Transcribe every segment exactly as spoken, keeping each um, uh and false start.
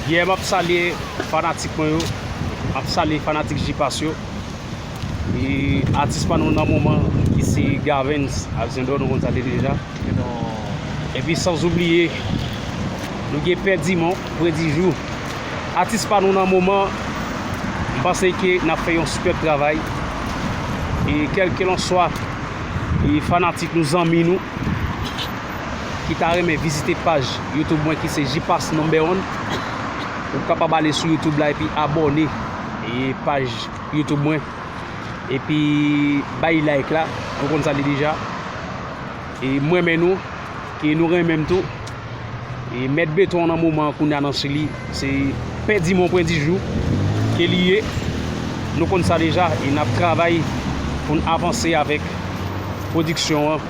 Yeah, m ap salye fanatik mwen yo. M ap salye fanatik J-Pass yo. E atis pa nou nan moman ki se Gavens Alcindor, nou konn sa li deja. Epi san oubliye, nou gen Pè Dimon, Pwen Dijou. Atis pa nou nan moman, m panse ke n ap fè yon sipèb travay. E kèlkelanswa e fanatik nou, zanmi nou, ki ta renmen vizite paj YouTube mwen ki se J-Pass Number One, ou kapab ale sou YouTube la epi abòne e paj YouTube mwen. Epi bay like la, nou konn sa li deja. E m renmen nou, ke nou renmen m tou. E mèt beton an nan moman an kounye a nan Chili, se Pè Dimon Pwen Dijou ke li ye. Nou konn sa deja, e n ap travay pou n avanse avèk pwodiksyon an.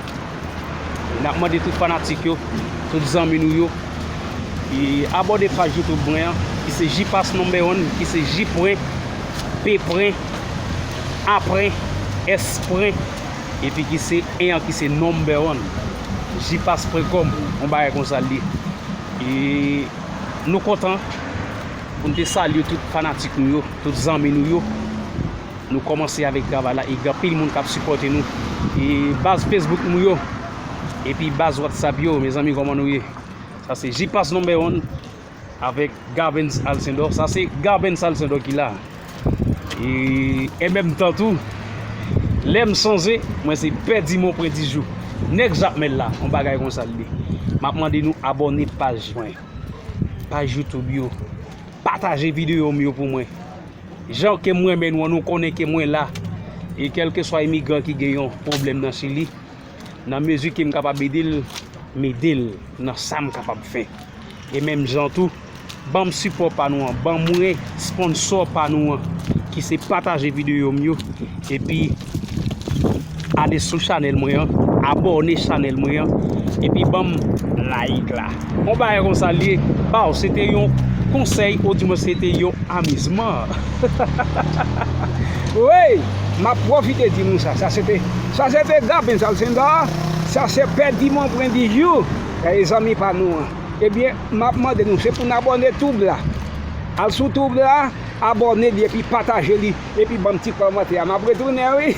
E n ap mande tout fanatik yo, tout zanmi nou yo, e abòne paj YouTube mwen an, ki se J-Pass Number One, ki se J pwen, P pwen, A pwen, S pwen, epi ki se en an ki se Number One, J-Pass pwen kòm, yon bagay konsa l ye. E nou kontan pou n te salye tout fanatik nou yo, tout zanmi nou yo. Nou kòmanse avèk travay la e gen anpil moun k ap sipòte nou. E baz Facebook nou yo, epi baz WhatsApp yo, mezanmi, kòman nou ye? Sa se J-Pass Number One avèk Gavens Alcindor. Sa se Gavens Alcindor ki la. E, e menm tan tou, lè m sonje, mwen se Pè Dimon Pwen Dijou. Nèg Jakmèl la, yon bagay konsa l ye. M ap mande nou abòne paj mwen, paj YouTube yo. Pataje videyo m yo pou mwen. Jan ke m renmen nou an, nou konnen ke mwen la. E kèlkeswa imigran ki gen yon pwoblèm nan Chili, nan mezi ke m kapab ede l, m ede l nan sa m kapab fè. E menm jan tou, ban m sipò pa nou an, ban mwen sponsò pa nou an, ki se pataje videyo m yo, epi ale sou chanèl mwen an, abòne chanèl mwen an, epi ban m like la. Yon bagay konsa l ye, baw, se te yon konsèy, odimwen se te yon amizman. Wi, m ap pwofite di nou sa, sa se te, sa se te Gavens Alcindor, sa se Pè Dimon Pwen Dijou, e zanmi pa nou an. Ebyen, m ap mande nou, se pou n abòne tube la. Al sou tube la, abòne li epi pataje li, epi ban m ti kòmantè a. M ap retounen, wi.